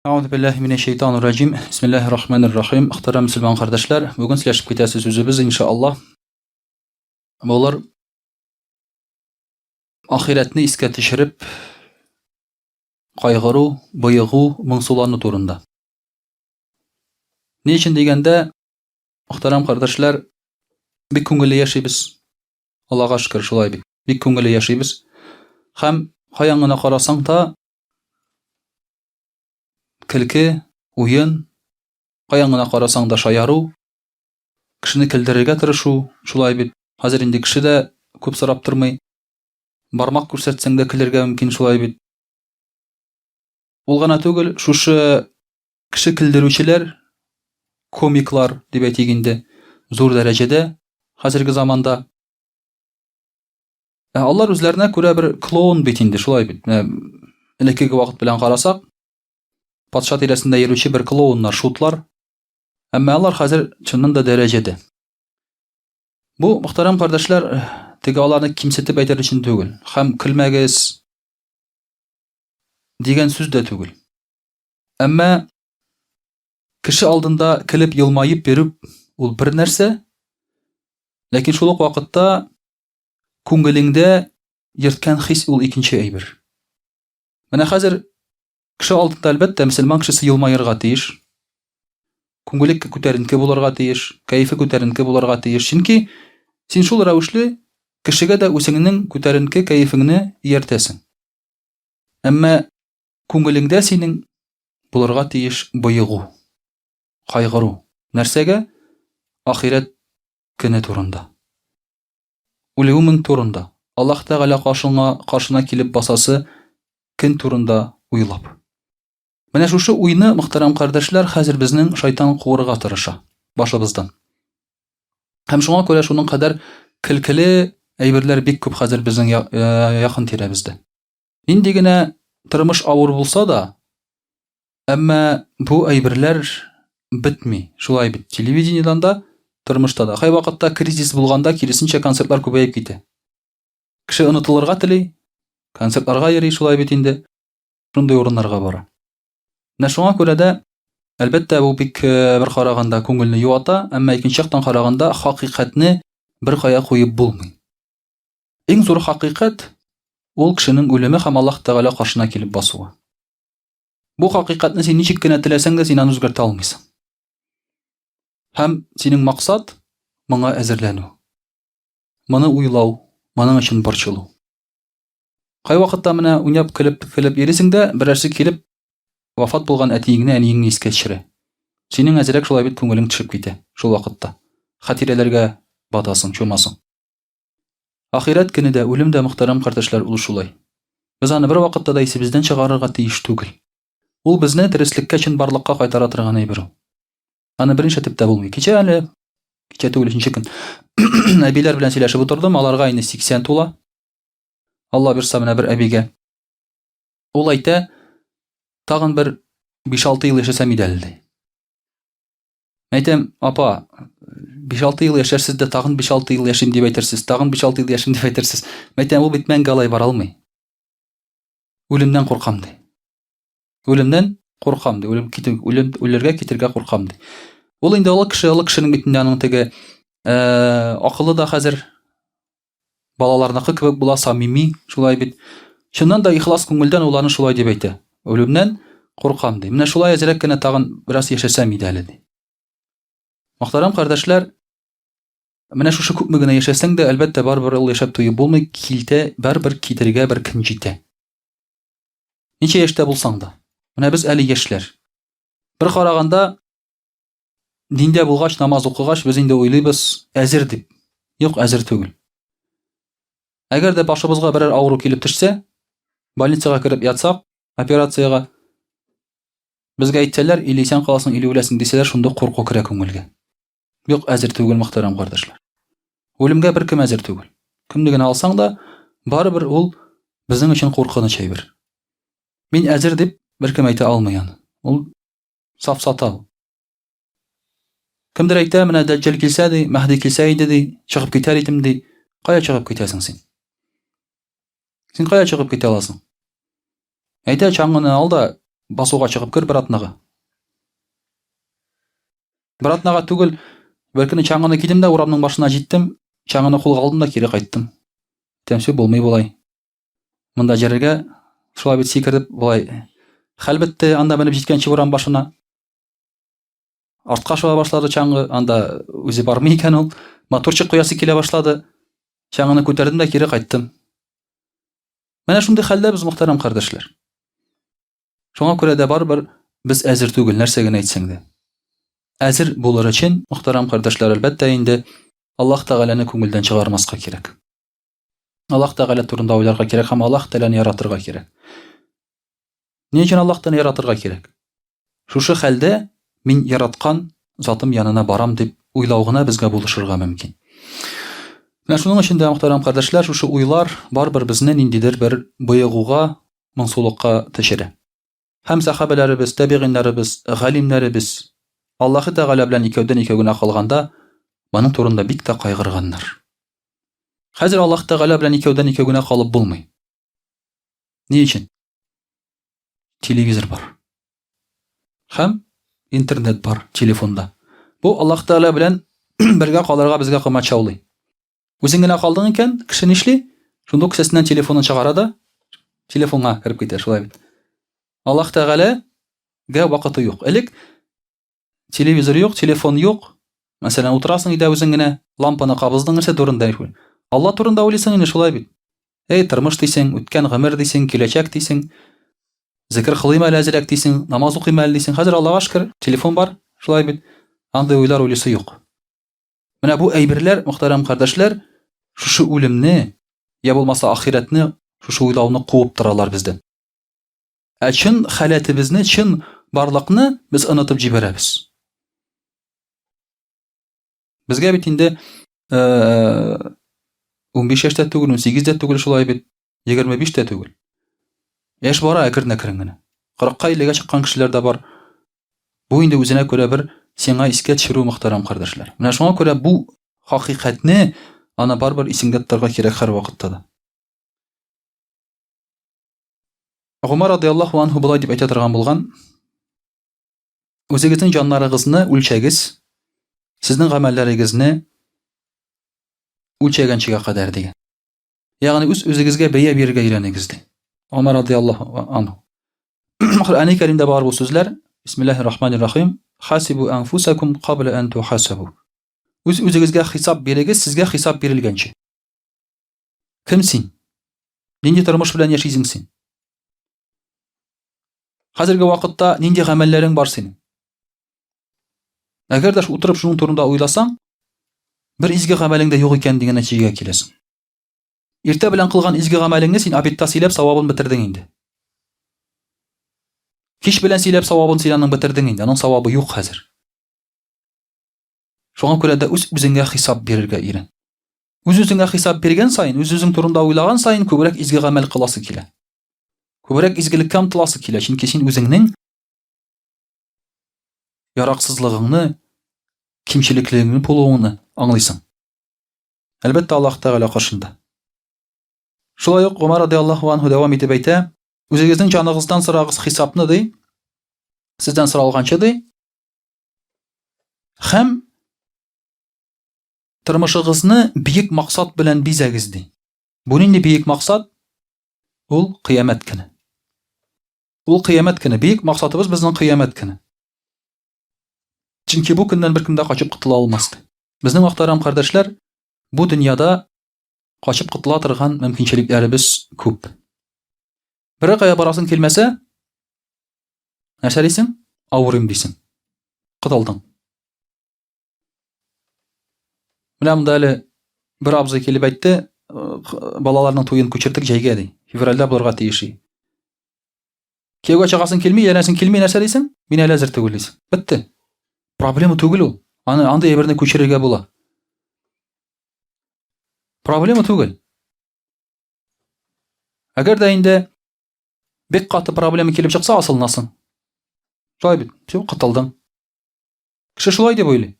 Әгъузу биллаһи минәш шайтанир раҗим. Бисмиллаһир рахманир рахим. Мөхтәрәм мөселман кардәшләр, бүген сөйләшеп китәсе сүзебез иншаллаһ булыр ахирәтне искә төшереп кайгыру, боегу, моңсулану турында. Ни өчен дигәндә, мөхтәрәм кардәшләр, бик күңелле яшибез. Аллага шөкер, шулай бит. Бик күңелле яшибез. Һәм каян гына карасаң та, Көлке, уен, каян гына карасаң да шаяру, кешене көлдерергә тырышу, шулай бит. Хәзер инде кеше дә күп сорап тормый. Бармак күрсәтсәң дә көлергә мөмкин, шулай бит. Ул гына түгел, шушы кеше көлдерүчеләр, комиклар дип әйтик инде, зур дәрәҗәдә хәзерге заманда. Ә алар үзләренә күрә бер клоун бит инде, шулай бит. Менә элеккеге вакыт белән карасак, патша тирәсендә йөрүче бер клоуннар, шутлар. Әмма алар хәзер чыннан да дәрәҗәдә. Бу, мөхтәрәм кардәшләр, теге аларны кимсетеп әйтер өчен түгел. Һәм көлмәгез дигән сүз дә түгел. Әмма кеше алдында көлеп елмаеп йөрү ул бер нәрсә, ләкин шул ук вакытта күңелеңдә йөрткән хис ул икенче әйбер. Менә хәзер кеше алдында, әлбәттә, мөселман кешесе елмаерга тиеш. Күңеле күтәренке булырга тиеш, кәефе күтәренке булырга тиеш. Чөнки син шул рәвешле кешегә дә үзеңнең күтәренке кәефеңне ияртәсең. Әмма күңелеңдә синең булырга тиеш боегу, кайгыру. Нәрсәгә? Ахирәт көне турында. Үлүемең турында, Аллаһ Тәгалә каршыңа, каршына килеп басасы көн турында уйлап. Менә шушы уйны, мөхтәрәм кардәшләр, хәзер безнең шайтан куырга тырыша башыбыздан. Һәм шуңа күрә шуның кадәр көлкеле әйберләр бик күп хәзер безнең э, якын тирәбездә. Нинди генә тормыш авыр булса да, әмма бу әйберләр бетми. Шулай бит, телевидениедән дә, тормышта да. Кайвакытта кризис булганда, киресенчә, концертлар күбәеп китә. Кеше онытылырга тели, концертларга йөри, шулай бит инде, шундый урыннарга бара. Менә шуңа күрә дә, әлбәттә, бу бик э, бер караганда күңелне юата, әмма икенче яктан караганда хакыйкатьне бер кая куеп булмый. Иң зур хакыйкать ул кешенең үлеме һәм Аллаһ Тәгалә каршына килеп басуы. Бу хакыйкатьне син ничек кенә теләсәң дә, син аны үзгәртә алмыйсың. Һәм синең максат моңа әзерләнү. Моны уйлау, моның өчен борчылу. Кайвакытта менә уйнап көлеп көлеп йөрисең дә, берәрсе килеп вафат булган әтиеңне, әниеңне искә төшерә. Синең әзрәк шулай бит күңелең төшеп китә шул вакытта. Хатирәләргә батасың, чумасың. Ахирәт көне дә, үлем дә, мөхтәрәм кардәшләр, ул шулай. Без аны бервакытта да исебездән чыгарырга тиеш түгел. Ул безне дөреслеккә, чынбарлыкка кайтара торган әйбер ул. Аны берничә төптә булмый. Кичә әле, кичә түгел, өченче көн, әбиләр белән сөйләшеп утырдым, аларга инде 80 тула. Алла бирса менә бер әбигә. Ул әйтә, тагын бер 5-6 ел яшәсәм иде әле, ди. Әйтәм, апа, 5-6 ел яшәрсез дә тагын 5-6 ел яшим дип әйтерсез, тагын 5-6 ел яшим дип әйтерсез. Әйтәм, ул бит мәңге алай бара алмый. Үлемнән куркам ди. Үлемнән куркам ди. Үлем китү, үлем үлергә китергә куркам ди. Ул инде олы кеше, олы кешенең бит инде аның теге э, акылы да хәзер балаларныкы кебек була, самими, шулай бит. Чыннан да ихлас күңелдән ул аны шулай дип әйтә. Үлемнән куркам ди. Менә шулай әзрәк кенә тагын бераз яшәсәм иде әле ди. Мөхтәрәм кардәшләр, менә шушы күпме генә яшәсәң дә, әлбәттә, барыбер ул яшәп туеп булмый, килтә, барыбер китергә бер көн җитә. Ничә яшьтә булсаң да. Менә без әле яшьләр. Бер караганда, Диндә булгач, намаз укыгач, без инде уйлыйбыз, әзер дип. Юк, әзер түгел. Әгәр дә башыбызга берәр авыру килеп төшсә, больницага кереп ятсак, операциягә, безгә әйтсәләр, или исән каласың, или үләсең дисәләр, шунда курку керә күңелгә. Юк, әзер түгел, мөхтәрәм кардәшләр. Үлемгә беркем әзер түгел. Кемне генә алсаң да, барыбер ул безнең өчен куркыныч әйбер. Мин әзер дип беркем әйтә алмый аны. Ул сафсата ул. Кемдер әйтә, менә Дәҗҗал килсә ди, Мәһди килсә иде ди, чыгып китәр идем ди. Кая чыгып китәсең син? Син кая чыгып китә аласың? Әйтә, чаңгыны ал да, Басуга чыгып кер бер атнага. Бер атнага түгел, бер көнне чаңгыны кидем дә урамның башына җиттем, чаңгыны кулга алдым да кире кайттым. Тәмсү булмый болай. Монда җәрергә шулай бит сикереп болай хәл бетте, анда менеп җиткәнче урам башына. Артка шуа башлады чаңгы, анда үзе бармый икән ул. Моторчик куясы килә башлады. Чаңгыны күтәрдем дә кире кайттым. Менә шундый хәлдә без, мөхтәрәм кардәшләр. Шуңа күрә дә барыбер без әзер түгел, нәрсә генә әйтсәң дә. Әзер булыр өчен, мөхтәрәм кардәшләр, әлбәттә инде Аллаһ Тәгаләне күңелдән чыгармаска кирәк. Аллаһ Тәгалә турында уйларга кирәк һәм Аллаһ Тәгаләне яратырга кирәк. Ни өчен Аллаһ Тәгаләне яратырга кирәк? Шушы хәлдә мин яраткан затым янына барам дип уйлау гына безгә булышырга мөмкин. Менә шуның өчен дә, мөхтәрәм кардәшләр, шушы уйлар барыбер безне ниндидер бер боегуга, моңсулыкка төшерә. Һәм сәхабәләребез, тәбигыйннәребез, галимнәребез Аллаһы Тәгалә белән икәүдән-икәү генә калганда, моның турында бик тә кайгырганнар. Хәзер Аллаһ Тәгалә белән икәүдән-икәү генә калып булмый. Ни өчен? Телевизор бар. Һәм интернет бар телефонда. Бу Аллаһ Тәгалә белән бергә калырга безгә комачаулый. Үзең генә калдың икән, кеше нишли? Шунда ук кесәсеннән телефонын чыгара да, телефонга кереп китә, шулай бит. Аллаһ Тәгаләгә вакыты юк. Элек телевизор юк, телефон юк. Мәсәлән, утырасың өйдә үзең генә, лампаны кабыздың, нәрсә турында Алла турында уйлыйсың инде, шулай бит. Эй, тормыш дисең, үткән гомер дисең, киләчәк дисең. Зикер кылыйм әле әзрәк дисең, намаз укыйм әле дисең. Хәзер Аллага шөкер, телефон бар, шулай бит. Андый уйлар уйлыйсы юк. Менә бу әйберләр, мөхтәрәм кардәшләр, шушы үлемне, я булмаса ахирәтне, шушы уйлауны куып торалар бездән. Ә чын халәтебезне, чын барлыкны без онытып җибәрәбез. Безгә бит инде 15 яшьтә түгел, 18 дә түгел шулай бит. 25 тә түгел. Яшь бара әкрен-әкрен генә. 40-ка 50-гә чыккан кешеләр дә бар. Бу инде үзенә күрә бер сиңа искә төшерү, мөхтәрәм кардәшләр. Менә шуңа күрә бу хакыйкатьне аны барыбер исеңдә тотарга кирәк һәрвакытта да. Гомар радиаллаһу анһу болай дип әйтә торган булган: Үзегезнең җаннарыгызны үлчәгез, сезнең гамәлләрегезне үлчәгәнчегә кадәр дигән. Ягъни үз үзегезгә бәя бирергә өйрәнегез ди. Омар радиаллаһу анһу. Коръәни Кәримдә бар бу сүзләр. Бисмиллаһир рахманир рахим. Хасибу анфусакум кабла ан тухасабу. Үз үзегезгә хисап бирегез, сезгә хисап бирелгәнче. Кем син? Нинди тормыш белән яшисең син? Хәзерге вакытта нинди гамәлләрең бар синең? Әгәр дә утырып шуның турында уйласаң, бер изге гамәлең дә юк икән дигән нәтиҗәгә киләсең. Иртә белән кылган изге гамәлеңне син обедта сөйләп савабын бетердең инде. Кич белән сөйләп савабын син аның бетердең инде. Аның савабы юк хәзер. Шуңа күрә дә үз үзеңә хисап бирергә өйрән. Үз үзеңә хисап биргән саен, үз үзең турында уйлаган саен күбрәк изге гамәл кыласы килә. Күбрәк изгелеккә омтыласы килә, чөнки син үзеңнең яраксызлыгыңны, кимчелекләреңне булуыңны аңлыйсың. Әлбәттә, Аллаһ Тәгалә каршында. Шулай ук Гомар радиаллаһу анһу дәвам итеп әйтә, үзегезнең җаныгыздан сорагыз хисапны ди, сездән соралганчы ди. Һәм тормышыгызны биек максат белән бизәгез ди. Бу нинди биек максат? Ул кыямәт көне. Ул кыямәт көне. Биек максатыбыз безнең кыямәт көне. Чөнки бу көннән беркем дә качып котыла алмас. Безнең мөхтәрәм кардәшләр, бу дөньяда качып котыла торган мөмкинчелекләребез күп. Берәр кая барасың килмәсә, нәрсә дисең? Авырыйм дисең. Котылдың. Менә монда әле бер абзый килеп әйтте, балаларның туен күчердек җәйгә ди. Февральдә булырга тиеш. Кияүгә чыгасың килми, өйләнәсең килми, нәрсә дисең? Мин әле әзер түгел дисең. Бетте. Проблема түгел ул. Аны андый әйберне күчерергә була. Проблема түгел. Әгәр дә инде бик каты проблема килеп чыкса, асылынасың. Шулай бит. Все, котылдың. Кеше шулай дип уйлый.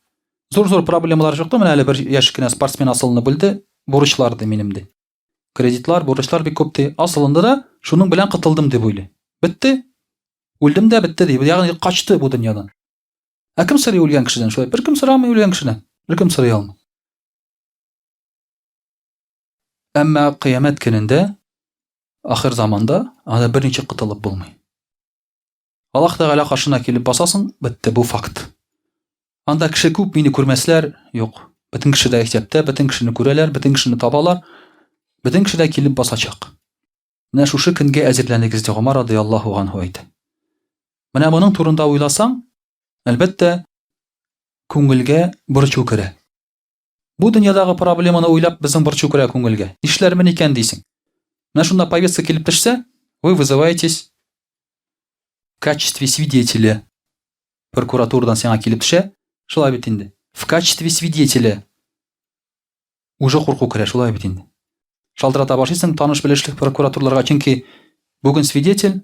Зур-зур проблемалар чыкты, менә әле бер яшь кенә спортсмен асылынып үлде, бурычлар ди минем ди. Кредитлар, бурычлар бик күп ди. Асылынды да, шуның белән котылдым дип уйлый. Бетте. Үлдем дә бетте ди. Ягъни качты бу дөньядан. Ә кем сорый үлгән кешедән? Шулай беркем сорамый үлгән кешедән. Беркем сорый алмый. Әмма кыямәт көнендә, ахыр заманда, анда берничек котылып булмый. Аллаһ Тәгалә каршына килеп басасың, бетте, бу факт. Анда кеше күп, мине күрмәсләр, юк. Бөтен кеше дә исәптә, бөтен кешене күрәләр, бөтен кешене табалар. Бөтен кеше дә килеп басачак. Менә шушы көнгә әзерләнегез, ди Гомар радыяллаһу анһу әйтә. Менә моның турында уйласаң, әлбәттә, күңелгә борчу керә. Бу дөньядагы проблеманы уйлап безнең борчу керә күңелгә. Нишләрмен икән дисең. Менә шунда повестка килеп төшсә, вы вызываетесь в качестве свидетеля. Прокуратурадан сиңа килеп төшә, шулай бит инде. В качестве свидетеля. Уже курку керә, шулай бит инде. Шалтырата башлыйсың таныш-белешлек прокуратураларга, чөнки бүген свидетель,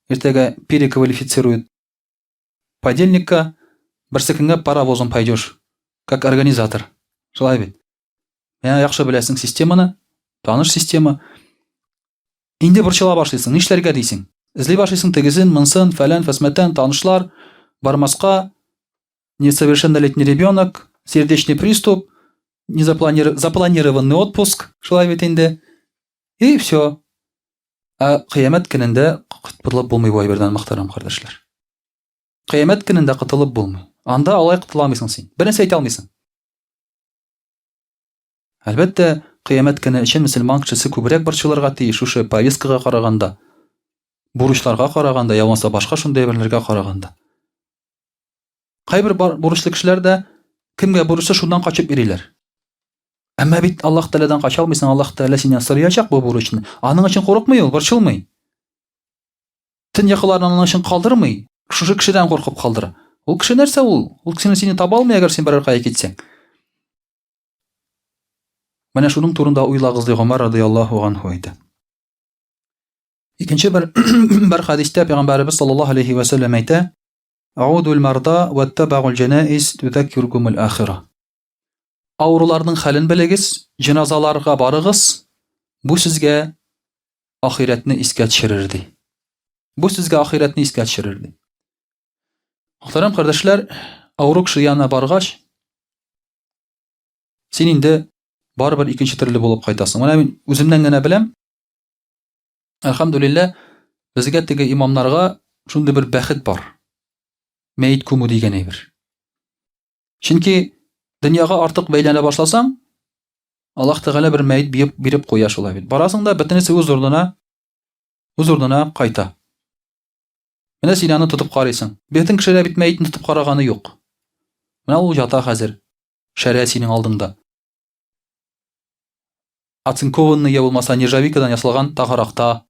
иртәгә переквалифицируют Подельникка берсе көнгә паровозом пойдешь, как организатор. Шулай бит. Менә яхшы беләсең системаны, таныш система. Инде борчыла башлыйсың, нишләргә дисең? Эзли башлыйсың тегесен, монсын, фәлән, фәсмәтән, танышлар, бармаска, несовершеннолетний ребенок, сердечный приступ, незапланир... запланированный отпуск, шулай бит инде. И все. Ә кыямәт көнендә котылып булмый бу әйбердән, мөхтәрәм кардәшләр. Кыямәт көнендә котылып булмый. Анда алай котыла алмыйсың син. Бер нәрсә әйтә алмыйсың. Әлбәттә, кыямәт көне өчен мөселман кешесе күбрәк борчылырга тиеш шушы повесткага караганда, бурычларга караганда, я булмаса башка шундый әйберләргә караганда. Кайбер бурычлы кешеләр дә кемгә бурычлы шуннан качып йөриләр. Әмма бит Аллаһ Тәгаләдән кача алмыйсың, Аллаһ Тәгалә синнән сораячак бу бурычны. Аның өчен курыкмый ул, борчылмый. Төн йокыларын аның өчен калдырмый, шушы кешедән куркып калдыра. Ул кеше нәрсә ул? Ул кешене сине таба алмый, әгәр син берәр кая китсәң. Менә шуның турында уйлагыз, ди Гомәр радияллаһу анһу әйтә. Икенче бер бер хәдистә пәйгамбәребез саллаллаһу алейхи ва сәлләм әйтә: Аудул марда ваттабагул җәнаиз тузаккирукумул ахира. Авыруларның хәлен белегез, җеназаларга барыгыз, бу сезгә ахирәтне искә төшерер ди. Бу сезгә ахирәтне искә төшерер ди. Мөхтәрәм кардәшләр, авыру кеше янына баргач, син инде барыбер икенче төрле булып кайтасың. Менә мин үземнән генә беләм. Әлхәмдүлилләһ, безгә теге имамнарга шундый бер бәхет бар. Мәет күмү дигән әйбер. Чөнки дөньяга артык бәйләнә башласаң, Аллаһ Тәгалә бер мәет биреп, биреп куя шулай бит. Барасың да бөтенесе үз урынына, үз урынына кайта. Менә син аны тотып карыйсың. Бөтен кешеләр бит мәетне тотып караганы юк. Менә ул ята хәзер. Шәрә синең алдыңда. Оцинкованный я булмаса нержавейкадан ясалган тагаракта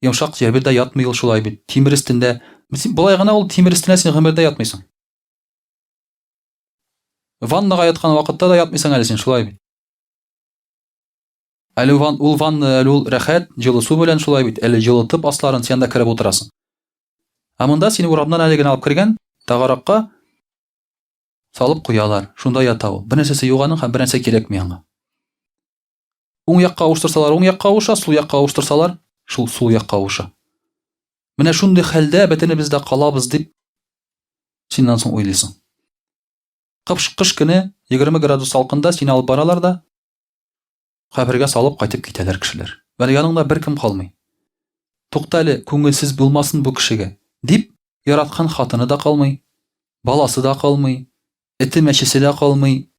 йомшак җирдә ятмый ул шулай бит. Тимер өстендә. Син болай гына ул тимер өстенә син гомердә ятмыйсың. Ваннага яткан вакытта да ятмыйсың әле син, шулай бит. Әле ван, ул ванна, әле ул рәхәт, җылы су белән шулай бит, әле җылытып асларын син анда кереп утырасың. Ә монда сине урамнан әле генә алып кергән, тагаракка салып куялар. Шунда ята ул. Бер нәрсәсе юк аның һәм бер нәрсә кирәкми аңа. Уң якка авыштырсалар, уң якка авыша, сул якка авыштырсалар, шул сул якка авыша. Менә шундый хәлдә бөтенебез дә калабыз дип синнән соң уйлыйсың. Кыш, кыш көне 20 градус салкында сине алып баралар да кабергә салып кайтып китәләр кешеләр. Вәл яныңда беркем калмый. Тукта әле, күңелсез булмасын бу кешегә, дип яраткан хатыны да калмый, баласы да калмый, эте мәчесе дә калмый.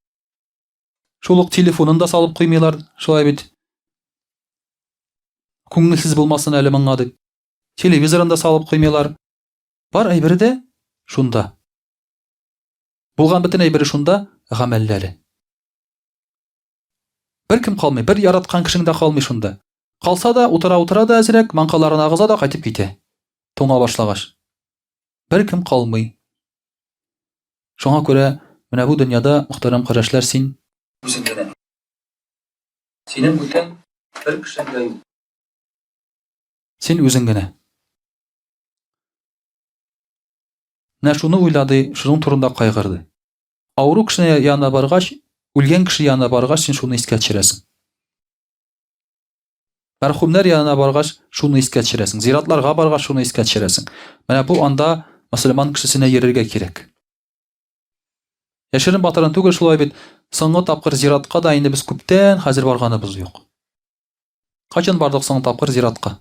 Шул ук телефонын да салып куймыйлар, шулай бит. Күңелсез булмасын әле моңа дип. Телевизорын да салып куймыйлар. Бар әйбере дә шунда. Булган бөтен әйбере шунда, гамәлләре. Беркем калмый, бер яраткан кешең дә калмый шунда. Калса да, утыра-утыра да әзрәк, маңкаларын агыза да кайтып китә. Туңа башлагач. Беркем калмый. Шуңа күрә менә бу дөньяда, мөхтәрәм кардәшләр, син үзең генә. Синең бүтән бер кешең дә юк. Син үзең генә. Менә шуны уйлады, шуның турында кайгырды. Авыру кеше янына баргач, үлгән кеше янына баргач, син шуны искә төшерәсең. Мәрхүмнәр янына баргач, шуны искә төшерәсең. Зиратларга баргач, шуны искә төшерәсең. Менә бу анда мөселман кешесенә йөрергә кирәк. Яшерен батырын түгел шулай бит. Соңгы тапкыр зиратка да инде без күптән хәзер барганыбыз юк. Кайчан бардык соңгы тапкыр зиратка?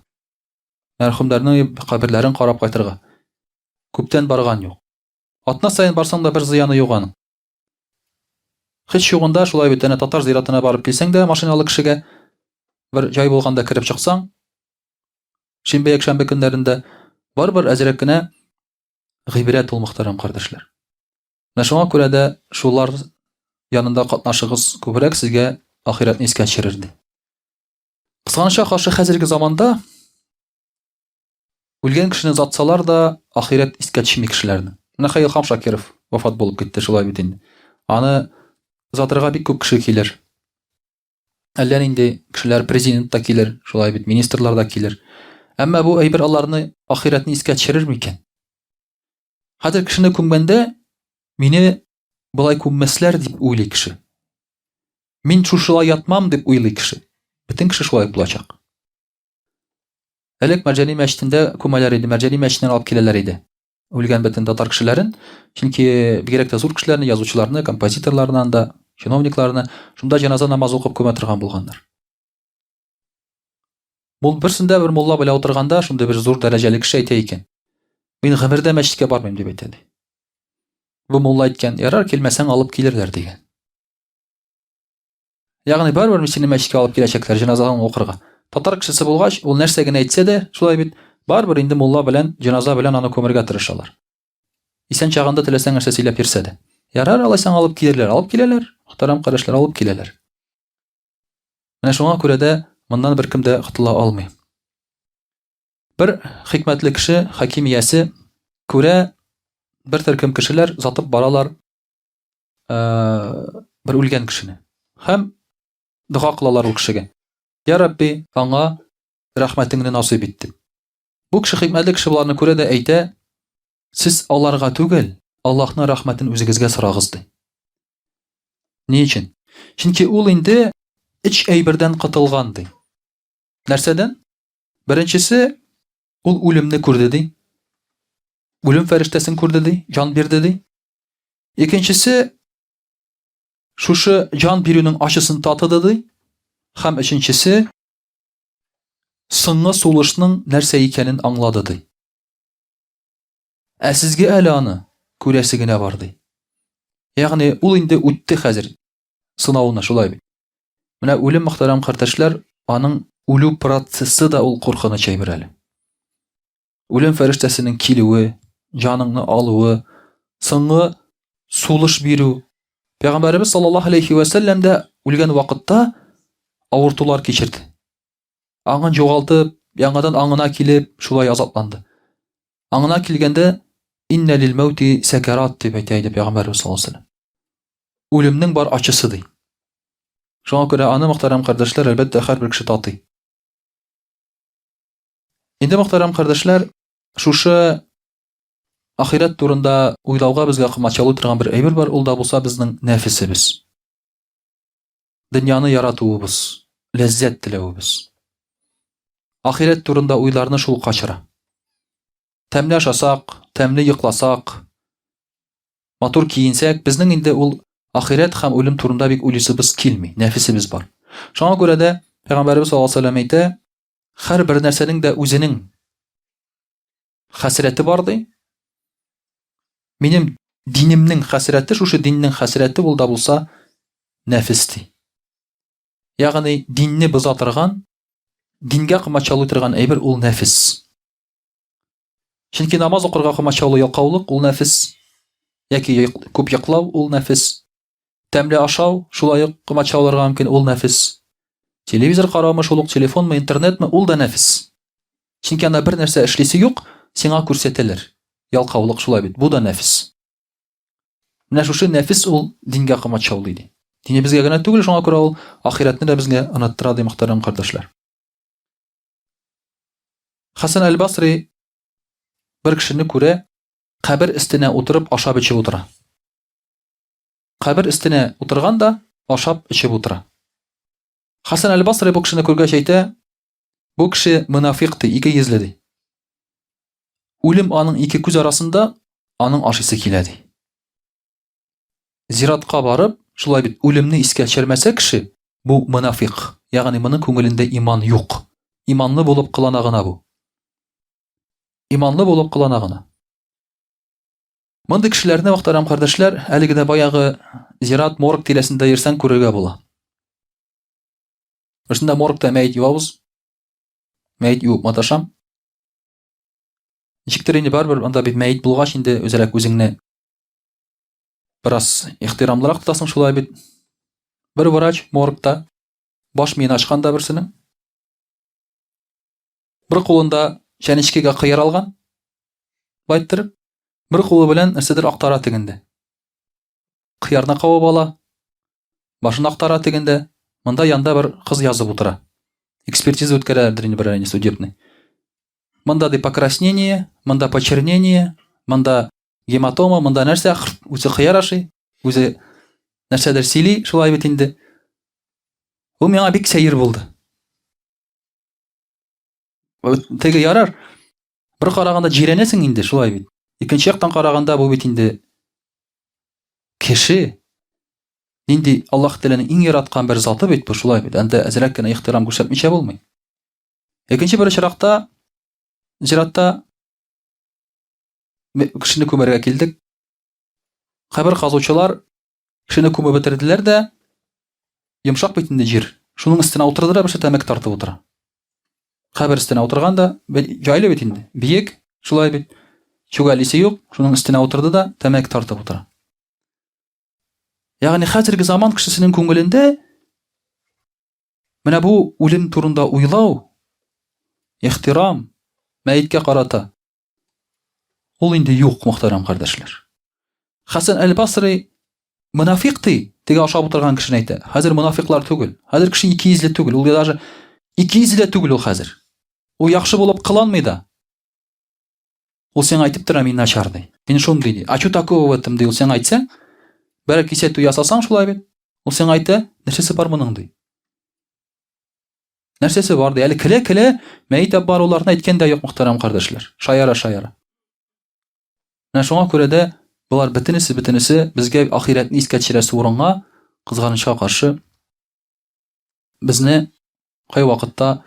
Мәрхүмнәрнең каберләрен карап кайтырга. Күптән барган юк. Атна саен барсаң да бер зыяны юк аның. Һич югында шулай бит, әнә татар зиратына барып килсәң дә машиналы кешегә бер җай булганда кереп чыксаң, шимбә якшәмбе көннәрендә барыбер әзрәк кенә гыйбрәт ул, мөхтәрәм кардәшләр. Менә шуңа күрә дә шулар янында катнашыгыз күбрәк сезгә ахирәтне искә төшерер ди. Кызганычка каршы хәзерге заманда үлгән кешене озатсалар да ахирәт искә төшми кешеләрнең. Менә Хәйлхам Шакиров вафат булып китте шулай бит инде. Аны озатырга бик күп кеше килер. Әллә нинди кешеләр, президент та килер, шулай бит, министрлар да килер. Әмма бу әйбер аларны ахирәтне искә төшерер микән? Хәзер кешене күмгәндә мине болай күммәсләр дип уйлый кеше. Мин шушылай ятмам дип уйлый кеше. Бөтен кеше шулай булачак. Элек Мәрҗани мәчетендә күмәләр иде, Мәрҗани мәчетеннән алып киләләр иде. Үлгән бөтен татар кешеләрен, чөнки бигрәк тә зур кешеләрне, язучыларны, композиторларны анда, чиновникларны шунда җеназа намазы укып күмә торган булганнар. Бу берсендә бер мулла белән утырганда шундый бер зур дәрәҗәле кеше әйтә икән. Мин гомердә мәчеткә бармыйм дип әйтә ди. Бу мулла әйткән, ярар, килмәсәң алып килерләр дигән. Ягъни барыбер мин сине мәчеткә алып киләчәкләр, җеназаңны укырга. Татар кешесе булгач, ул нәрсә генә әйтсә дә, шулай бит, барыбер инде мулла белән, җеназа белән аны күмергә тырышалар. Исән чагында теләсәң нәрсә сөйләп йөрсә дә. Ярар, алайсаң алып килерләр, алып киләләр, мөхтәрәм кардәшләр, алып киләләр. Менә шуңа күрә дә моннан беркем дә котыла алмый. Бер хикмәтле кеше, хаким иясе, күрә бер төркем кешеләр затып баралар бер үлгән кешене. Һәм дога кылалар ул кешегә. Я Рабби, аңа рәхмәтеңне насыйп ит дип. Бу кеше хикмәтле кеше боларны күрә дә әйтә, сез аларга түгел, Аллаһның рәхмәтен үзегезгә сорагыз ди. Ни өчен? Чөнки ул инде өч әйбердән котылган ди. Нәрсәдән? Беренчесе, ул үлемне күрде ди. Үлем фәрештәсен күрде ди, җан бирде ди. Икенчесе, шушы җан бирүнең ачысын татыды ди. Һәм өченчесе, соңгы сулышның нәрсә икәнен аңлады ди. Ә сезгә әле аны күрәсе генә бар ди. Ягъни ул инде үтте хәзер сынауны, шулай бит. Менә үлем мөхтәрәм кардәшләр, аның үлү процессы да ул куркыныч әйбер әле. Үлем фәрештәсенең килүе, җаныңны алуы, соңгы сулыш бирү. Пәйгамбәребез саллаллаһу алейхи ва сәлләм дә үлгән вакытта авыртулар кичерде. Аңын югалтып, яңадан аңына килеп, шулай азапланды. Аңына килгәндә иннә лил мәүти сәкарат дип әйтә иде пәйгамбәребез саллаллаһу алейхи ва сәлләм. Үлемнең бар ачысы ди. Шуңа күрә аны мөхтәрәм кардәшләр, әлбәттә, һәрбер кеше татый. Инде мөхтәрәм кардәшләр, шушы ахирәт турында уйлауга безгә комачаулый торган бер әйбер бар, ул да булса безнең нәфесебез. Дөньяны яратуыбыз, ләззәт теләвебез. Ахирәт турында уйларны шул качыра. Тәмле ашасак, тәмле йокласак, матур киенсәк, безнең инде ул ахирәт һәм үлем турында бик уйлыйсыбыз килми, нәфесебез бар. Шуңа күрә дә Пәйгамбәребез саллаллаһу алейһи ва сәлләм әйтә, һәрбер нәрсәнең дә үзенең хәсрәте бар ди. Минем динемнең хәсрәте, шушы диннең хәсрәте ул да булса нәфес ди. Ягъни динне боза торган, дингә комачаулый торган әйбер ул нәфес. Чөнки намаз укырга комачаулый ялкаулык ул нәфес, яки күп йоклау ул нәфес. Тәмле ашау шулай ук комачауларга мөмкин, ул нәфес. Телевизор караумы, шул ук телефонмы, интернетмы, ул да нәфес. Чөнки анда бер нәрсә эшлисе юк, сиңа күрсәтәләр. Ялкаулык шулай бит, бу да нәфес. Менә шушы нәфес ул дингә комачаулый ди. Динебезгә генә түгел, шуңа күрә ул ахирәтне дә безгә оныттыра ди, мөхтәрәм кардәшләр. Хасан әл-Басри бер кешене күрә, кабер өстенә утырып ашап эчеп утыра. Кабер өстенә утырган да ашап эчеп утыра. Хасан әл-Басри бу кешене күргәч әйтә: Бу кеше монафикъ ди, ике йөзле ди. Үлем аның ике күз арасында, аның ашыйсы килә ди. Зиратка барып, шулай бит үлемне искә төшермәсә кеше, бу монафикъ, ягъни моның күңелендә иман юк. Иманлы булып кылана гына бу. Иманлы булып кылана гына. Мондый кешеләрне, мөхтәрәм кардәшләр, әлеге дә баягы зират, морг тирәсендә йөрсәң күрергә була. Шунда моргта мәет юабыз. Мәет юып маташам. Ничектер инде барыбер анда бит мәет булгач инде үзрәк үзеңне бераз ихтирамлырак тотасың шулай бит. Бер врач моргта баш миен ачкан да берсенең. Бер кулында чәнечкегә кыяр алган. Байтырып, бер кулы белән нәрсәдер актара тегендә. Кыярны кабып ала, башын актара тегендә. Монда янда бер кыз язып утыра. Экспертиза үткәрәләрдер инде берәр судебный. Монда ди покраснение, монда почернение, монда гематома, монда нәрсә, үзе кыяр ашый, үзе нәрсәдер сөйли, шулай бит инде. Бу миңа бик сәер булды. Теге ярар. Бер караганда җирәнәсең инде, шулай бит. Икенче яктан караганда бу бит инде кеше нинди Аллаһ Тәгаләнең иң яраткан бер заты бит бу, шулай бит. Анда әзрәк кенә ихтирам күрсәтмичә булмый. Икенче бер очракта зиратта кешене күмәргә килдек. Кабер казучылар Кешене күмеп бетерделәр дә, йомшак бит инде җир. Шуның өстенә утырды да берсе тәмәке тартып утыра. Кабер өстенә утырган да, җайлы бит инде. Биек, шулай бит. Чүгәлисе юк, шуның өстенә утырды да тәмәке тартып утыра. Ягъни хәзерге заман кешесенең күңелендә менә бу үлем турында уйлау, ихтирам, мәеткә карата Ул инде юк, мөхтәрәм кардәшләр. Хәсән әл-Басри монафик ди, теге ашап утырган кешене әйтә. Хәзер монафиклар түгел. Хәзер кеше ике йөзле түгел. Ул даже ике йөзле дә түгел ул хәзер. Ул яхшы булып кыланмый да. Ул сиңа әйтеп тора, мин начар ди. Мин шундый ди. А что такого в этом ди, ул сиңа әйтсә, берәр кисәтү ясасаң шулай бит. Ул сиңа әйтә, нәрсәсе бар моның ди. Нәрсәсе бар ди. Әле келә-келә мәет алып баруларны әйткән дә юк, мөхтәрәм кардәшләр. Шаяра-шаяра. Менә шуңа күрә дә болар бөтенесе бөтенесе безгә ахирәтне искә төшерәсе урынга, кызганычка каршы, безне кайвакытта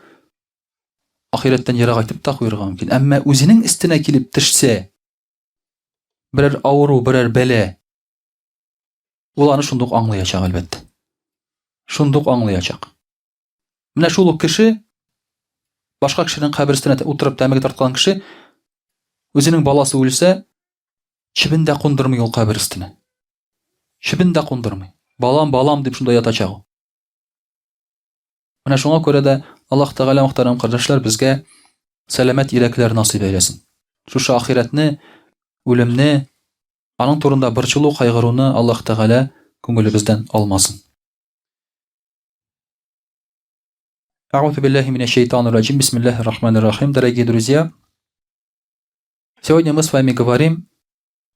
ахирәттән ерагайтып та куярга мөмкин. Әмма үзенең өстенә килеп төшсә, берәр авыру, берәр бәла, ул аны шундук аңлаячак, әлбәттә. Шундук аңлаячак. Менә шул ук кеше, башка кешенең кабер өстенә утырып тәмәке тарткан кеше, үзенең баласы үлсә, чебен дә кундырмый ул кабер өстенә. Чебен дә кундырмый. Балам, балам дип шунда ятачак ул. Менә шуңа күрә дә Аллаһ Тәгалә мөхтәрәм кардәшләр безгә сәламәт йөрәкләр насыйп әйләсен. Шушы ахирәтне, үлемне, аның турында борчылу, кайгыруны Аллаһ Тәгалә күңелебездән алмасын. Аузу биллахи минаш шайтанир раджим. Бисмиллахир рахманир рахим. Дорогие друзья, сегодня мы с вами говорим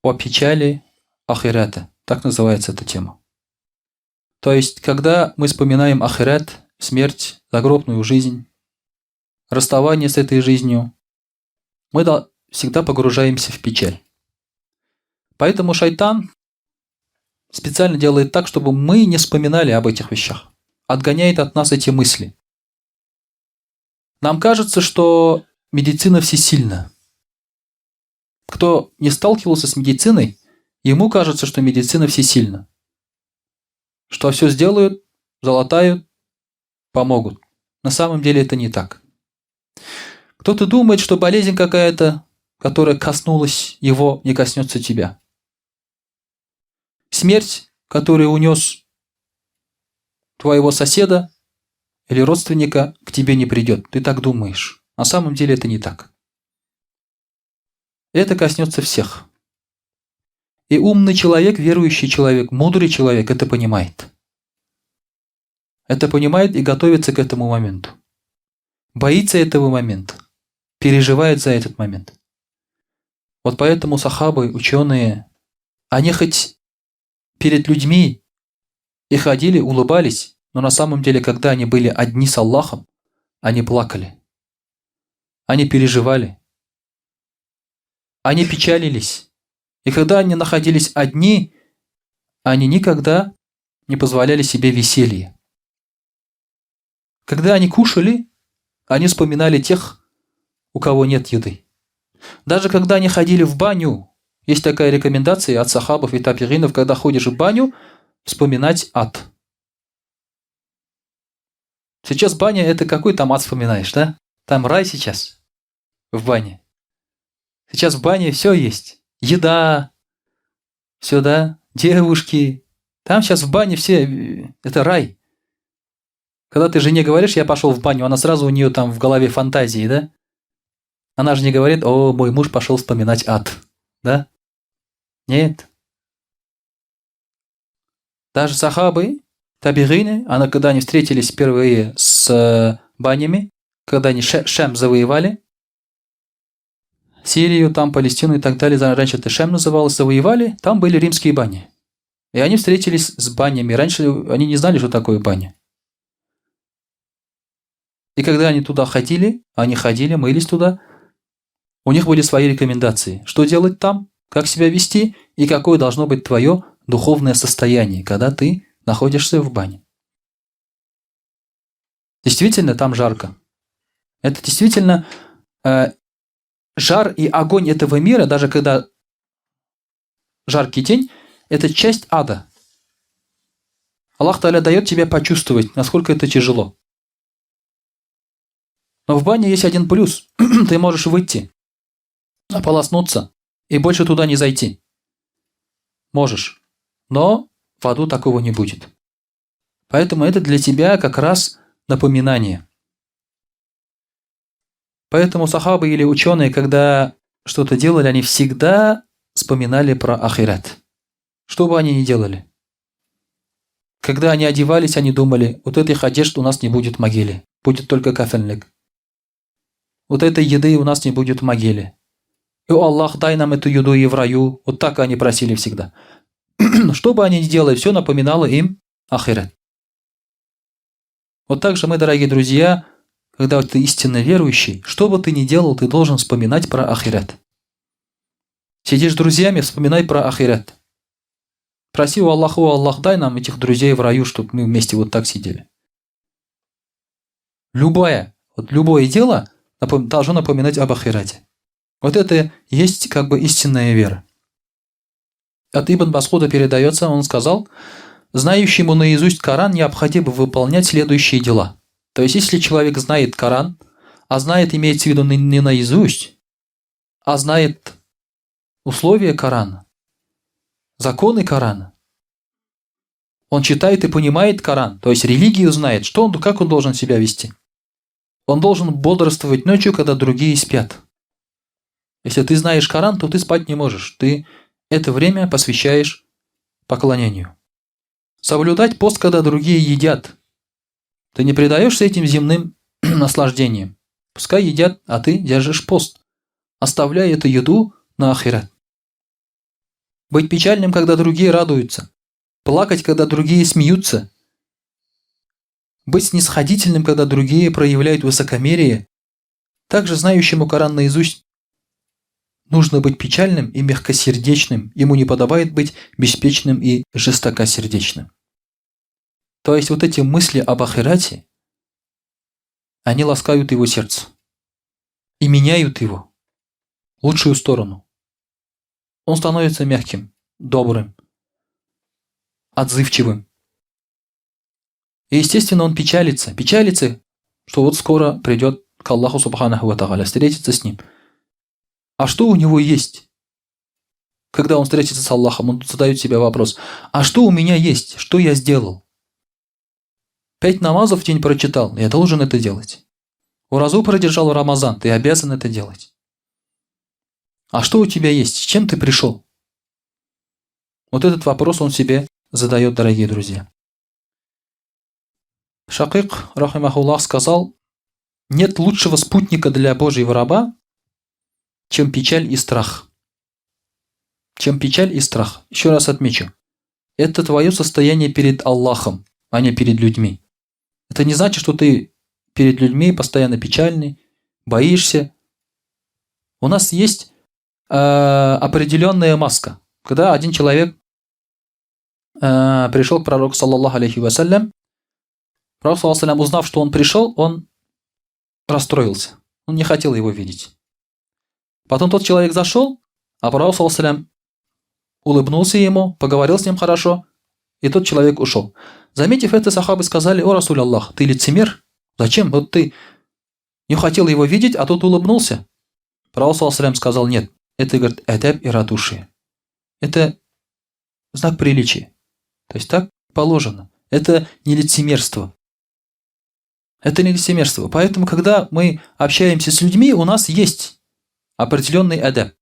о печали ахирата. Так называется эта тема. То есть, когда мы вспоминаем ахират, смерть, загробную жизнь, расставание с этой жизнью, мы всегда погружаемся в печаль. Поэтому шайтан специально делает так, чтобы мы не вспоминали об этих вещах. Отгоняет от нас эти мысли. Нам кажется, что медицина всесильна. Кто не сталкивался с медициной, ему кажется, что медицина всесильна. Что все сделают, залатают, помогут. На самом деле это не так. Кто-то думает, что болезнь какая-то, которая коснулась его, не коснется тебя. Смерть, которую унес твоего соседа или родственника, к тебе не придет. Ты так думаешь. На самом деле это не так. Это коснется всех. И умный человек, верующий человек, мудрый человек это понимает. Это понимает и готовится к этому моменту. Боится этого момента. Переживает за этот момент. Вот поэтому сахабы, ученые, они хоть перед людьми и ходили, улыбались, но на самом деле, когда они были одни с Аллахом, они плакали. Они переживали. Они печалились. И когда они находились одни, они никогда не позволяли себе веселья. Когда они кушали, они вспоминали тех, у кого нет еды. Даже когда они ходили в баню, есть такая рекомендация от сахабов и табигинов, когда ходишь в баню, вспоминать ад. Сейчас баня – это какой там ад вспоминаешь, да? Там рай сейчас в бане. Сейчас в бане все есть. Еда, все, да, девушки. Там сейчас в бане все, это рай. Когда ты жене говоришь, я пошел в баню, она сразу у нее там в голове фантазии, да? Она же не говорит, о, мой муж пошел вспоминать ад, да? Нет. Даже сахабы, табигины, она, когда они встретились впервые с банями, когда они Шем завоевали, Сирию, там, Палестину и так далее, раньше это Шем называлось, завоевали, там были римские бани. И они встретились с банями. Раньше они не знали, что такое баня. И когда они туда ходили, они ходили, мылись туда, у них были свои рекомендации. Что делать там, как себя вести и какое должно быть твое духовное состояние, когда ты находишься в бане. Действительно, там жарко. Это действительно жар и огонь этого мира, даже когда жаркий день, это часть ада. Аллах Тааля дает тебе почувствовать, насколько это тяжело. Но в бане есть один плюс. Ты можешь выйти, ополоснуться и больше туда не зайти. Можешь. Но в аду такого не будет. Поэтому это для тебя как раз напоминание. Поэтому сахабы или ученые, когда что-то делали, они всегда вспоминали про ахират. Что бы они ни делали. Когда они одевались, они думали, вот этих одежд у нас не будет в могиле, будет только кафельник. Вот этой еды у нас не будет в могиле. И, о Аллах, дай нам эту еду и в раю. Вот так они просили всегда. Что бы они ни делали, все напоминало им ахират. Вот так же мы, дорогие друзья, когда ты истинно верующий, что бы ты ни делал, ты должен вспоминать про ахират. Сидишь с друзьями, вспоминай про ахират. Проси у Аллаха, о Аллах, дай нам этих друзей в раю, чтобы мы вместе вот так сидели. Вот любое дело должно напоминать об ахирате. Вот это есть как бы истинная вера. От Ибн Масуда передается, он сказал, знающему наизусть Коран необходимо выполнять следующие дела. То есть, если человек знает Коран, а знает, имеется в виду не наизусть, а знает условия Корана, законы Корана, он читает и понимает Коран, то есть религию знает, как он должен себя вести. Он должен бодрствовать ночью, когда другие спят. Если ты знаешь Коран, то ты спать не можешь. Ты это время посвящаешь поклонению. Соблюдать пост, когда другие едят. Ты не предаешься этим земным наслаждениям. Пускай едят, а ты держишь пост, оставляя эту еду на ахират. Быть печальным, когда другие радуются. Плакать, когда другие смеются. Быть снисходительным, когда другие проявляют высокомерие. Также знающему Коран наизусть нужно быть печальным и мягкосердечным. Ему не подобает быть беспечным и жестокосердечным. То есть вот эти мысли об ахирате, они ласкают его сердце и меняют его в лучшую сторону. Он становится мягким, добрым, отзывчивым. И, естественно, он печалится. Печалится, что вот скоро придет к Аллаху سبحانه وتعالى, встретится с ним. А что у него есть? Когда он встретится с Аллахом, он задает себе вопрос: а что у меня есть? Что я сделал? Пять намазов в день прочитал, я должен это делать. Уразу продержал Рамазан, ты обязан это делать. А что у тебя есть? С чем ты пришел? Вот этот вопрос он себе задает, дорогие друзья. Шакик, رحمه الله, сказал, нет лучшего спутника для Божьего раба, чем печаль и страх. Чем печаль и страх. Еще раз отмечу. Это твое состояние перед Аллахом, а не перед людьми. Это не значит, что ты перед людьми постоянно печальный, боишься. У нас есть определенная маска. Когда один человек пришел к пророку, саллаллаху алейхи вассалям, пророк, саллаллаху узнав, что он пришел, он расстроился. Он не хотел его видеть. Потом тот человек зашел, а пророк, саллаллаху улыбнулся ему, поговорил с ним хорошо, и тот человек ушел. Заметив это, сахабы сказали: «О, Расуль Аллах, ты лицемер? Зачем? Вот ты не хотел его видеть, а тот улыбнулся». Пророк саллаллаху сказал: «Нет, это, говорит, әдәп и радушие. Это знак приличия. То есть так положено. Это не лицемерство. Это не лицемерство. Поэтому, когда мы общаемся с людьми, у нас есть определенный әдәп.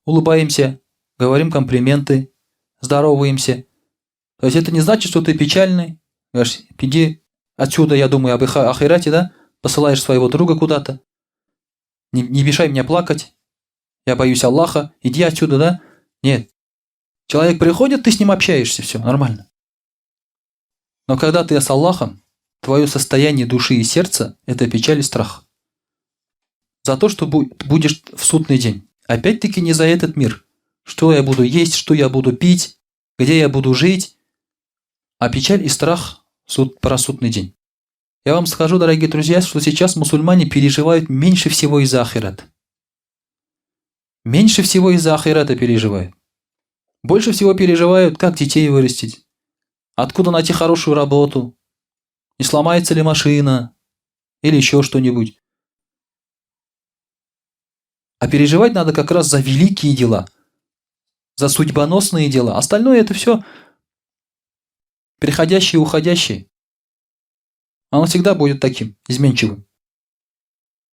Улыбаемся, говорим комплименты, здороваемся. То есть это не значит, что ты печальный. Говоришь: иди отсюда, я думаю об ахирате, да? Посылаешь своего друга куда-то. Не мешай мне плакать. Я боюсь Аллаха. Иди отсюда, да? Нет. Человек приходит, ты с ним общаешься, все, нормально. Но когда ты с Аллахом, твое состояние души и сердца – это печаль и страх. За то, что будешь в судный день. Опять-таки не за этот мир. Что я буду есть, что я буду пить, где я буду жить. А печаль и страх про судный день. Я вам скажу, дорогие друзья, что сейчас мусульмане переживают меньше всего из-за ахирата. Меньше всего из-за ахирата переживают. Больше всего переживают, как детей вырастить, откуда найти хорошую работу, не сломается ли машина или еще что-нибудь. А переживать надо как раз за великие дела, за судьбоносные дела. Остальное это все приходящее и уходящее. Оно всегда будет таким, изменчивым.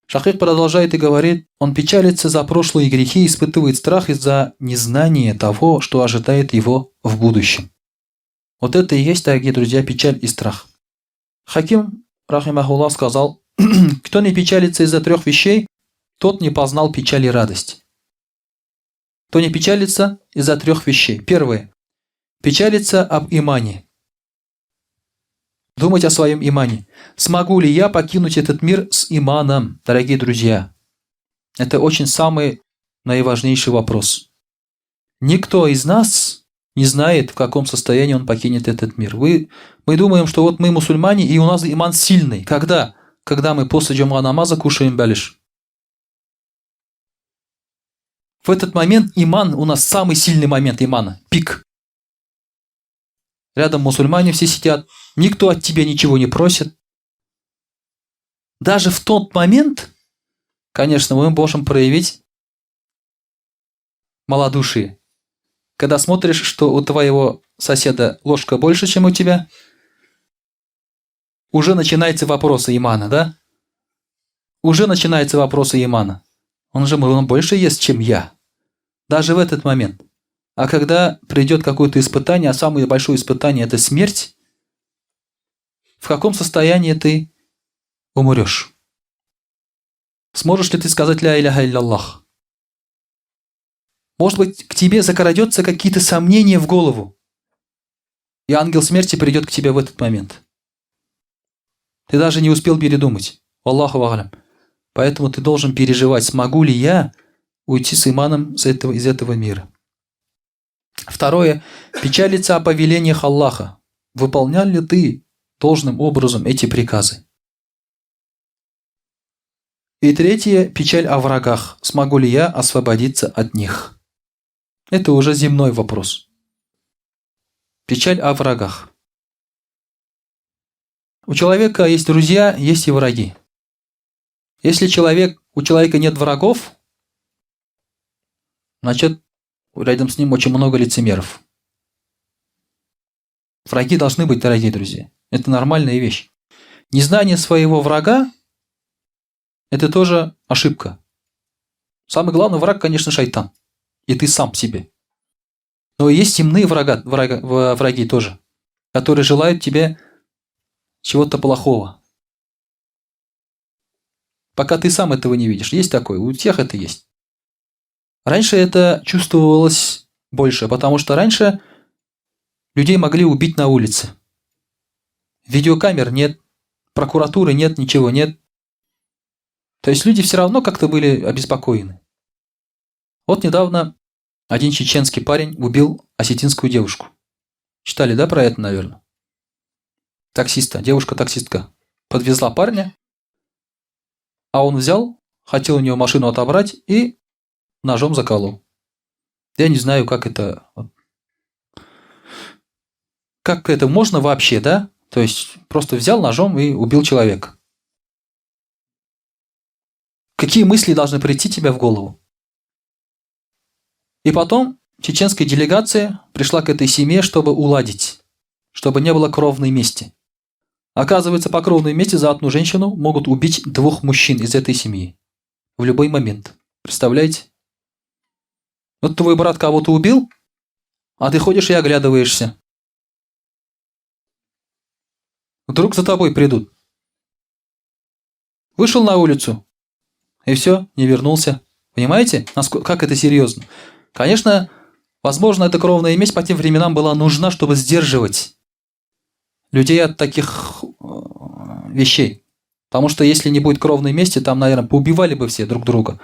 Шакик продолжает и говорит, он печалится за прошлые грехи, испытывает страх из-за незнания того, что ожидает его в будущем. Вот это и есть, дорогие друзья, печаль и страх. Хаким, рахимахуллах, сказал: кто не печалится из-за трех вещей, тот не познал печаль и радость. Кто не печалится из-за трех вещей. Первое. Печалится об имане. Думать о своем имане. Смогу ли я покинуть этот мир с иманом, дорогие друзья? Это очень самый наиважнейший вопрос. Никто из нас не знает, в каком состоянии он покинет этот мир. Мы думаем, что вот мы мусульмане, и у нас иман сильный. Когда? Когда мы после джума намаза кушаем бәлеш. В этот момент иман у нас самый сильный момент имана, пик. Рядом мусульмане все сидят, никто от тебя ничего не просит. Даже в тот момент, конечно, мы можем проявить малодушие. Когда смотришь, что у твоего соседа ложка больше, чем у тебя, уже начинаются вопросы имана, да? Уже начинаются вопросы имана. Он же он больше ест, чем я. Даже в этот момент. А когда придет какое-то испытание, а самое большое испытание – это смерть, в каком состоянии ты умрешь? Сможешь ли ты сказать «Ля иляха илляллах»? Может быть, к тебе закрадется какие-то сомнения в голову, и ангел смерти придет к тебе в этот момент. Ты даже не успел передумать. Аллаху а'лям. Поэтому ты должен переживать, смогу ли я уйти с иманом из этого мира. Второе. Печалиться о повелениях Аллаха. Выполнял ли ты должным образом эти приказы? И третье. Печаль о врагах. Смогу ли я освободиться от них? Это уже земной вопрос. Печаль о врагах. У человека есть друзья, есть и враги. Если у человека нет врагов, значит, рядом с ним очень много лицемеров. Враги должны быть, дорогие друзья. Это нормальная вещь. Незнание своего врага – это тоже ошибка. Самый главный враг, конечно, шайтан. И ты сам себе. Но есть земные враги тоже, которые желают тебе чего-то плохого. Пока ты сам этого не видишь. Есть такое, у всех это есть. Раньше это чувствовалось больше, потому что раньше людей могли убить на улице. Видеокамер нет, прокуратуры нет, ничего нет. То есть люди все равно как-то были обеспокоены. Вот недавно один чеченский парень убил осетинскую девушку. Читали, да, про это, наверное? Таксиста, девушка-таксистка подвезла парня, а он взял, хотел у нее машину отобрать и ножом заколол. Я не знаю, как это... Как это можно вообще, да? То есть просто взял ножом и убил человека. Какие мысли должны прийти тебе в голову? И потом чеченская делегация пришла к этой семье, чтобы уладить, чтобы не было кровной мести. Оказывается, по кровной мести за одну женщину могут убить двух мужчин из этой семьи. В любой момент. Представляете? Вот твой брат кого-то убил, а ты ходишь и оглядываешься. Вдруг за тобой придут. Вышел на улицу, и все, не вернулся. Понимаете, как это серьезно? Конечно, возможно, эта кровная месть по тем временам была нужна, чтобы сдерживать людей от таких вещей. Потому что если не будет кровной мести, там, наверное, поубивали бы все друг друга.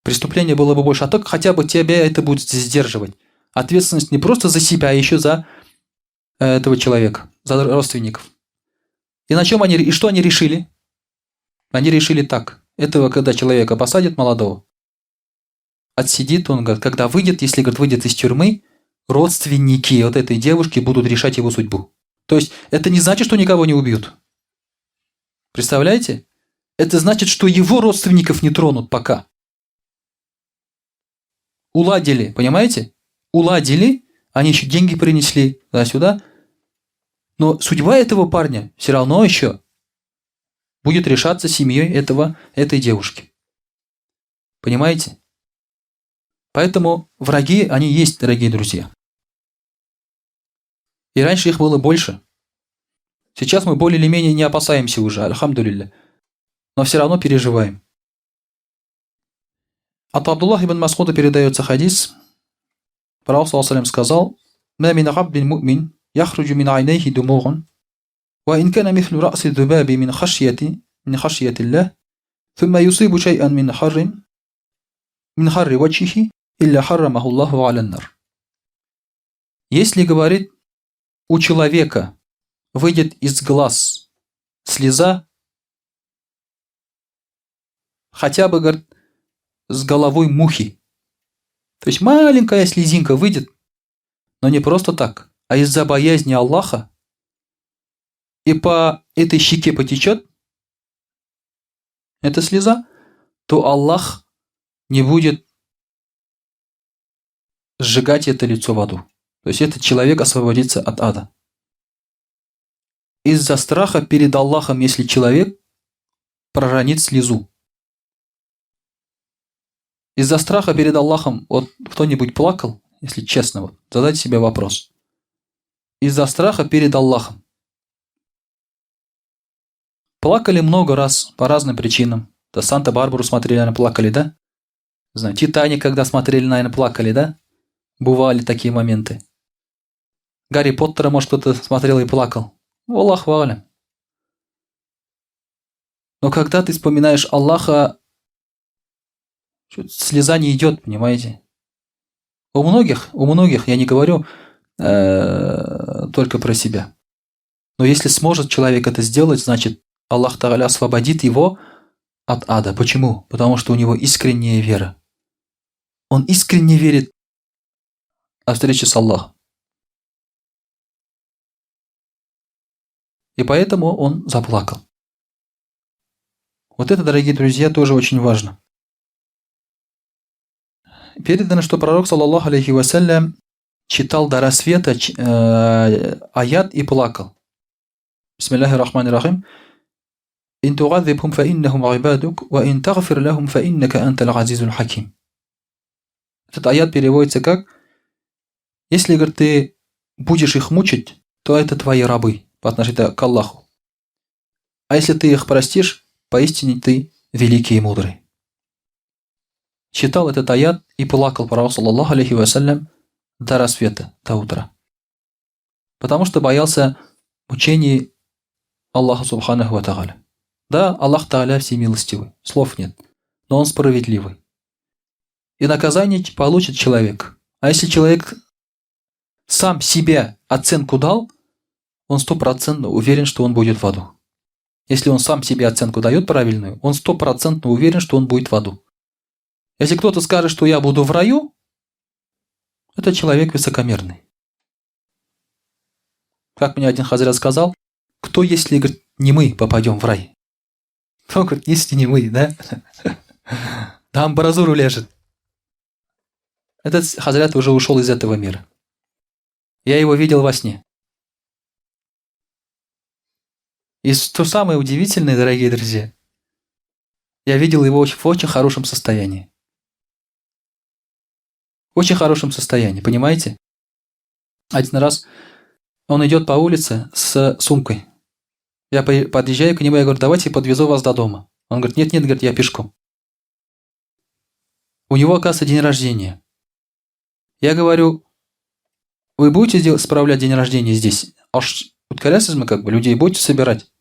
Преступление было бы больше. А так хотя бы тебя это будет сдерживать. Ответственность не просто за себя, а еще за этого человека, за родственников. И на чем они, и что они решили? Они решили так. Этого, когда человека посадят молодого, отсидит он, говорит, когда выйдет, если, говорит, выйдет из тюрьмы, родственники вот этой девушки будут решать его судьбу. То есть это не значит, что никого не убьют. Представляете? Это значит, что его родственников не тронут пока. Уладили, понимаете? Уладили, они еще деньги принесли туда-сюда. Но судьба этого парня все равно еще будет решаться семьей этой девушки. Понимаете? Поэтому враги, они есть, дорогие друзья. И раньше их было больше. Сейчас мы более или менее не опасаемся уже, альхамдулилля. Но все равно переживаем. От Абдуллаха ибн Мас'уда передается хадис. Пророк, саллаллаху алейхи ва саллям, сказал: «Ма мин абдин му'мин яхруджу мин айнейхи думугун, ва ин кана мислю ра'си зубаби мин хашьяти, мин хашьяти Аллах, thumма юсибу шай'ан мин харрин, мин харри ваджхихи, илля харрамаху Аллаху аля нар». Если, говорит, у человека выйдет из глаз слеза, хотя бы, говорит, с головой мухи. То есть маленькая слезинка выйдет, но не просто так, а из-за боязни Аллаха, и по этой щеке потечет эта слеза, то Аллах не будет сжигать это лицо в аду. То есть этот человек освободится от ада. Из-за страха перед Аллахом, если человек проронит слезу. Из-за страха перед Аллахом, кто-нибудь плакал, если честно, задайте себе вопрос. Из-за страха перед Аллахом. Плакали много раз по разным причинам. Да, Санта-Барбару смотрели, наверное, плакали, да? Не знаю, Титаник, когда смотрели, наверное, плакали, да? Бывали такие моменты. Гарри Поттера, может, кто-то смотрел и плакал. Аллаху алям. Но когда ты вспоминаешь Аллаха, слеза не идет, понимаете? У многих, я не говорю только про себя. Но если сможет человек это сделать, значит, Аллах Тааля освободит его от ада. Почему? Потому что у него искренняя вера. Он искренне верит о встрече с Аллахом. И поэтому он заплакал. Вот это, дорогие друзья, тоже очень важно. Передано, что пророк, саллаллаху алейхи вассалям, читал до рассвета аят и плакал. Бисмиллахи рахмани рахим. Ин тугадзибхум фа иннахум ибадук, ва ин тагфир лахум фа иннака антал азизул хаким. Этот аят переводится как: если, говорит, ты будешь их мучить, то это твои рабы по отношению к Аллаху. А если ты их простишь, поистине ты великий и мудрый. Читал этот аят и плакал пророк, саллаллаху алейхи вассалям, до рассвета, до утра. Потому что боялся мучений Аллаха субханаху ва тааля. Да, Аллах Тааля всемилостивый, слов нет, но Он справедливый. И наказание получит человек. А если человек сам себе оценку дал, он стопроцентно уверен, что он будет в аду. Если он сам себе оценку дает правильную, он стопроцентно уверен, что он будет в аду. Если кто-то скажет, что я буду в раю, это человек высокомерный. Как мне один хазрят сказал, кто, если, говорит, не мы попадем в рай? Кто, говорит, если не мы, да? Там амбразуру лежит. Этот хазрят уже ушел из этого мира. Я его видел во сне. И что самое удивительное, дорогие друзья, я видел его в очень хорошем состоянии. В очень хорошем состоянии, понимаете? Один раз он идет по улице с сумкой. Я подъезжаю к нему, я говорю, давайте подвезу вас до дома. Он говорит, нет, нет, говорит, я пешком. У него, оказывается, день рождения. Я говорю, вы будете делать, справлять день рождения здесь? Аш үткәрәсезме, как бы, людей будете собирать?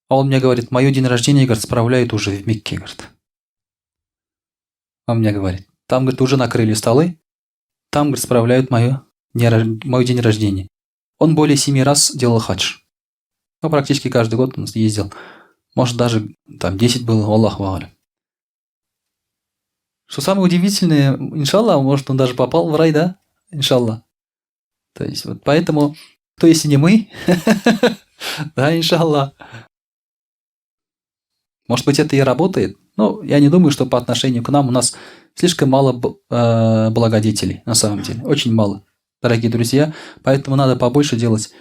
А он мне говорит, мое день рождения, говорит, справляют уже в Мекке, говорит. Он мне говорит, там, говорит, уже накрыли столы, там, говорит, справляют мое, мой день рождения. Он более семи раз делал хадж. Ну, практически каждый год он ездил. Может, даже там 10 было, Аллаху а'лям. Что самое удивительное, иншаллах, может, он даже попал в рай, да? Иншаллах. То есть, вот поэтому, кто если не мы, да, иншаллах. Может быть, это и работает, но я не думаю, что по отношению к нам у нас слишком мало благодетелей, на самом деле. Очень мало, дорогие друзья. Поэтому надо побольше делать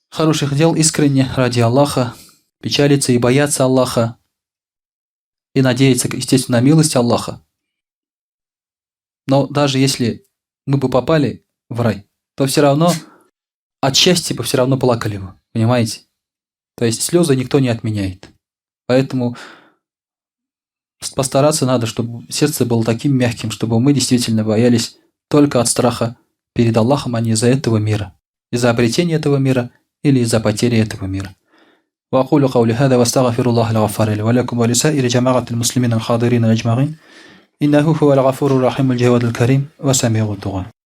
хороших дел искренне ради Аллаха, печалиться и бояться Аллаха, и надеяться, естественно, на милость Аллаха. Но даже если мы бы попали в рай, то все равно от счастья бы все равно плакали бы, понимаете? То есть слезы никто не отменяет. Поэтому постараться надо, чтобы сердце было таким мягким, чтобы мы действительно боялись только от страха перед Аллахом, а не из-за этого мира, из-за обретения этого мира или из-за потери этого мира. وأقول قولي هذا واستغفر الله الغفار لي ولكم ولسائر جماعة المسلمين الحاضرين أجمعين إنه هو الغفور الرحيم الجواد الكريم وسميع الدعاء.